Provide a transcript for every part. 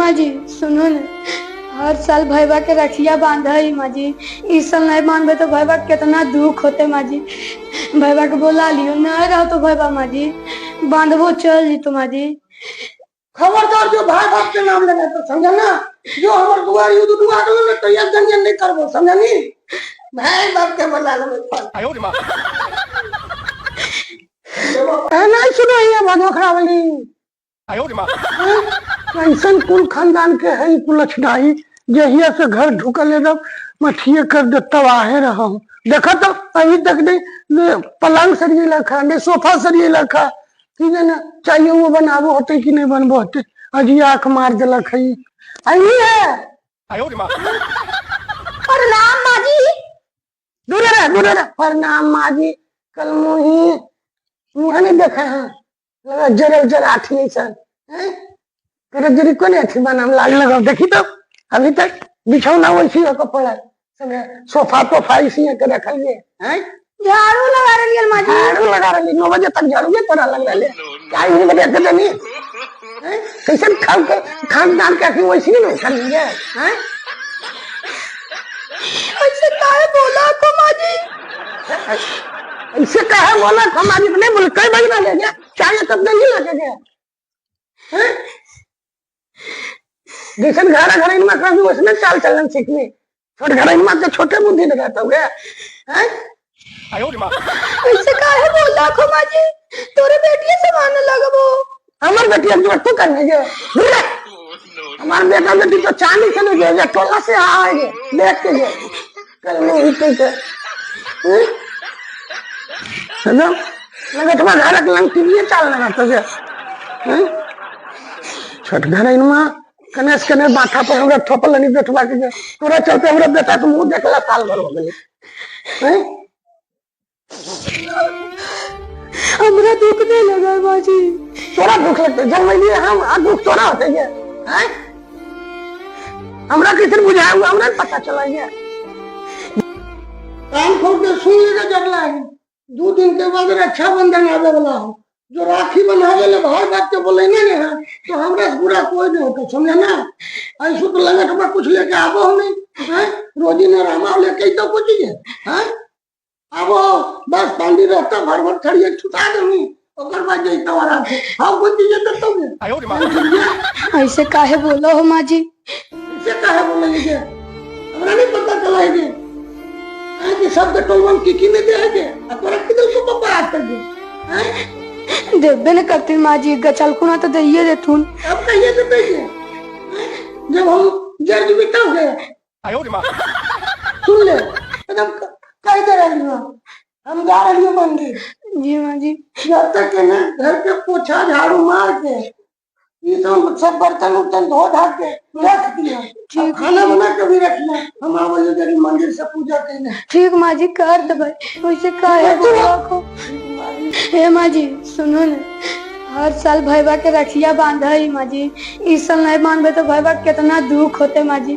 माँ जी सुनो ने, हर साल भैया के रखिया बांधई माँ जी, इस साल नहीं बांधबे तो भैया के कितना दुख होते माँ जी। भैया के बोला लियो, नहीं रहो तो भैया माँ जी बांधबो चल जी तो माँ जी। खबरदार जो भाई बाप के नाम लेना तो समझा ना, जो हमार दुआर युद्ध दुआ के ना तो एक गंजन नहीं करबो, समझा नी? भाई बाप के बोला लेबे। नहीं सुनो ये भदोखरा वाली ऐसन कुल खानदान के है कुल लक्षणाई, जहिया से घर ढुकल एकदम मठिए कर दे तबाहे रहा। देखा तो अभी तक नहीं ने पलंग सरिये लखा ने सोफा सरिये लखा, की जाने चाहिए वो बनाबो होते कि नहीं बनबो होते, अजी आंख मार देलक है। आई है। प्रणाम माँ जी। दूर रह, दूर रह। प्रणाम माँ जी। कल मुही मुँह नहीं देखे हैं, लगा जरल जराठी ऐसा हैं, तेरे जरी को नहीं अच्छी बनाम लाग लगाओ। देखी तो अभी तक बिछौना वैसी हो पड़ा सब, सोफा तोफा इसी के रखल ये हैं, झाड़ू लगा रही है माँ जी। झाड़ू लगा रही, 9 बजे तक झाड़ू ये तोरा लग रहा है, क्या ही बजे के देनी हैं, कैसे खान खानदान के अखी वैसी नहीं कर लिए हैं। ऐसे काहे बोला को माँ जी? ऐसे काहे बोला को माँ जी? नहीं बोले कई बजना ले गया चाहे तब नहीं लगे गया हैं, जैसन घर घर इनमें कभी उसने चाल चलन सीखनी, छोट घर इनमें के छोटे बुद्धि लगाता हुआ हैं। ऐसे काहे बोला को माँ जी? तोरे बेटिया से माने लगबो। हमार बेटिया जो तू करने गए, हमार बेटा बेटी तो चांदी से नहीं गए, टोला से आएंगे देख के गए कल मुंह ही के हेलो लगे तुम्हारे घर के लंग टीवी चाल लगा तो छोट घर इनमा कनेस कने माथा पर हमरा थोपल नहीं बैठवा के, तोरा चलते हमरा बेटा के मुंह देखला साल भर हो गेलै हैं। हमरा दुख नहीं लगा माँ जी। तोरा दुख लगते जन्मैलिए हम आ दुख तोरा होते है हैं, हमरा कैसे बुझाया हुआ हमरा पता चला गया। कान खोल के सुन लेके जगला है, 2 दिन के बाद रक्षाबंधन आवे वाला हो, जो राखी बनावे ले भाई बाप के बोले नहीं है तो हमरा से बुरा कोई नहीं होता, समझे ना? ऐसो तो लगत बा कुछ लेके आबो हो नहीं हैं, रोजी ने रामा लेके तो कुछ ही है हैं, आबो बस पांडी रहता भर भर खड़िए छुटा देनी, ओकर बाद जइतो आराम से हम कुछ चीज तो तो ऐसे काहे बोलो हो माँ जी? ऐसे काहे बोले के हमरा नहीं पता चला है के कि सब के टोलवन की की में दे है के आ तोरा किदल को पापा आज तक दे हैं, देबे न करती माँ जी, गचल खुना तो दैये देथुन। अब कहिए तो कहिए जब हम जर्ज भी तब गए। सुन ले एकदम कह दे रही हूँ, हम जा रही हूँ मंदिर। जी माँ जी। जब तक के ना घर के पोछा झाड़ू मार के ये सब सब बर्तन उर्तन धो धा के रख दिया, ठीक। खाना बना के भी रख लिया, हम आवे जरी मंदिर से पूजा करने। ठीक माँ जी कर देबै। वैसे काहे बोला को? हे माँ जी सुनो ने, हर साल भैया के रखिया बांधई माँ जी, इस साल नहीं बांधबे तो भैया के कितना दुख होते माँ जी।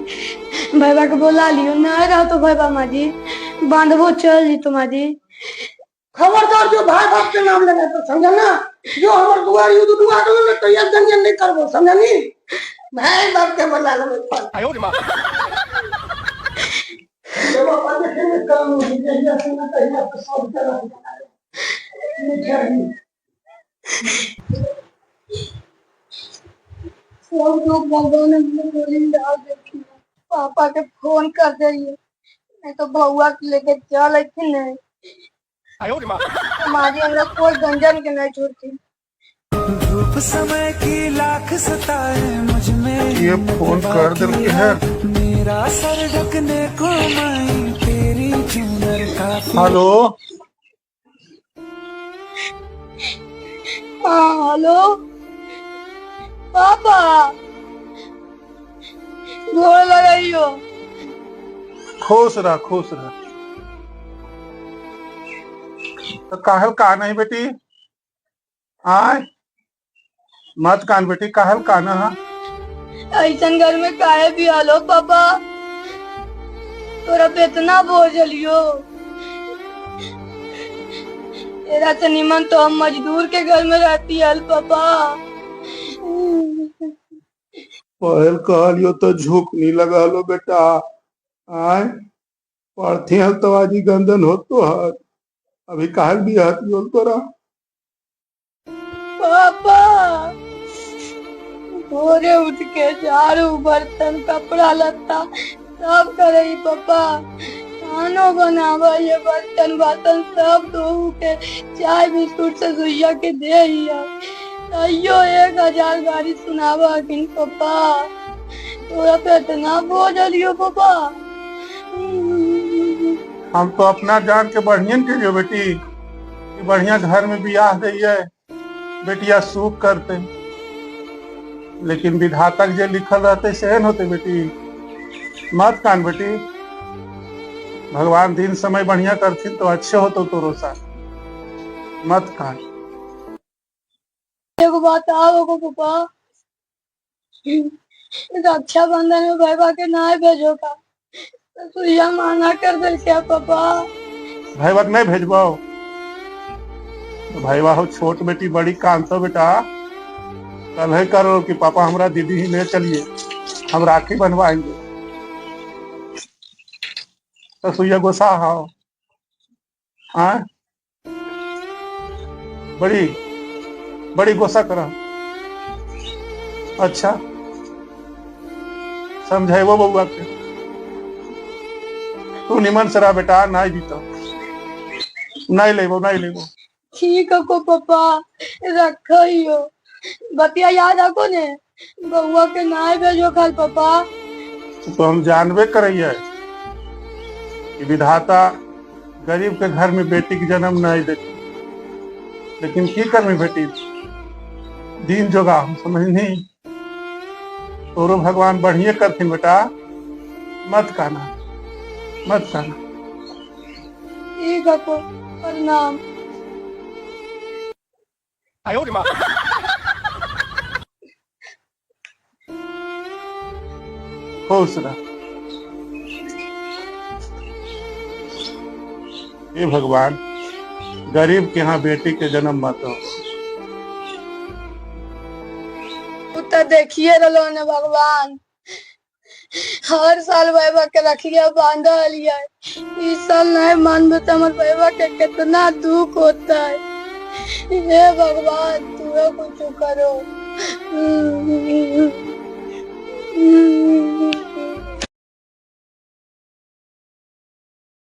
भैया के बोला लियो, नहीं रहो तो भैया माँ जी बांधबो चल जी तो माँ जी। खबरदार जो भाई बाप के नाम लेना तो समझा ना, जो हमार दुआर युद्ध दुआ के ना तो एक गंजन नहीं करबो, समझा नी? भाई बाप के बोला लेबे। जब अपन देखे में कल मुझे जहिया से ना तहिया से सब के रख देना। मिठाई। सब लोग भगवान हमने गोली डाल देखी, पापा के फोन कर दिए, नहीं तो बउआ के लेके चल अथी नहीं। माँ जी हमरा कोई गंजन के नहीं छोड़ती। धूप समय की लाख सताए मुझ में, ये फोन कर दिल के है। मेरा सर ढकने को माई तेरी चूनर काफी। हेलो। हाँ हेलो पापा, गोर लगाइयो। खुश रह, खुश रह। तो काहल का नहीं बेटी, आय मत कान बेटी, काहल काना है। ऐसा घर में काहे भी आलो पापा, तोरा पे इतना बोझ लियो। तेरा से निमन तो हम मजदूर के घर में रहती हल पापा। पहल कहलियो तो झुकनी लगलो बेटा। आय पढ़ती हल तो आज ही गंदन हो तो हर अभी काहल भी हतियो तोरा। पापा भोरे उठ के झाड़ू बर्तन कपड़ा लत्ता सब करे पापा, खानो बनावे ये बर्तन बासन सब धो के चाय बिस्कुट से सुइया के दे तैयो 1000 गाड़ी सुनावा किन पापा, तोरा पे इतना बोझ लियो पापा। हम तो अपना जान के बढ़िया के लियो बेटी कि बढ़िया घर में बियाह दइए, बेटिया सुख करते, लेकिन विधाता के जे लिखल रहते से न होते बेटी। मत कान बेटी, भगवान दिन समय बढ़िया करथिन तो अच्छे होतो तोरो साथ, मत कान। एगो बात आओ गो पापा, रक्षाबंधन में भाईबा के ना भेजो का सुइया माना कर दे क्या पापा? भाईवा के नहीं भेजबो तो भाईवा हो छोट बेटी बड़ी कान तो बेटा, कल है करो कि पापा हमरा दीदी ही ले चलिए, हम राखी बनवाएंगे। तो सुइया गोसा हो हाँ, बड़ी बड़ी गुस्सा करा। अच्छा समझाइबो बउआ के, तू निमन से रह बेटा, नहीं जीतो नहीं लेबो नहीं लेबो। ठीक है को पापा रखो, बतिया याद रखो ने बउआ के ना भेजो कल पापा। तो हम जानबे करैये कि विधाता गरीब के घर में बेटी के जन्म नहीं देते, लेकिन की करमी बेटी, दिन जोगा हम समझनी। तोरो भगवान बढ़िया करथिन बेटा, मत कहना मत कहना। ठीक है को प्रणाम। खुश रह। हे भगवान, गरीब के यहाँ बेटी के जन्म मत हो। तू तो देखिए रहो ने भगवान, हर साल भाईबा के रखिया बांधल है, इस साल नहीं मानबे तो हमारे भाईबा के कितना दुख होता है। हे भगवान तू कुछ करो।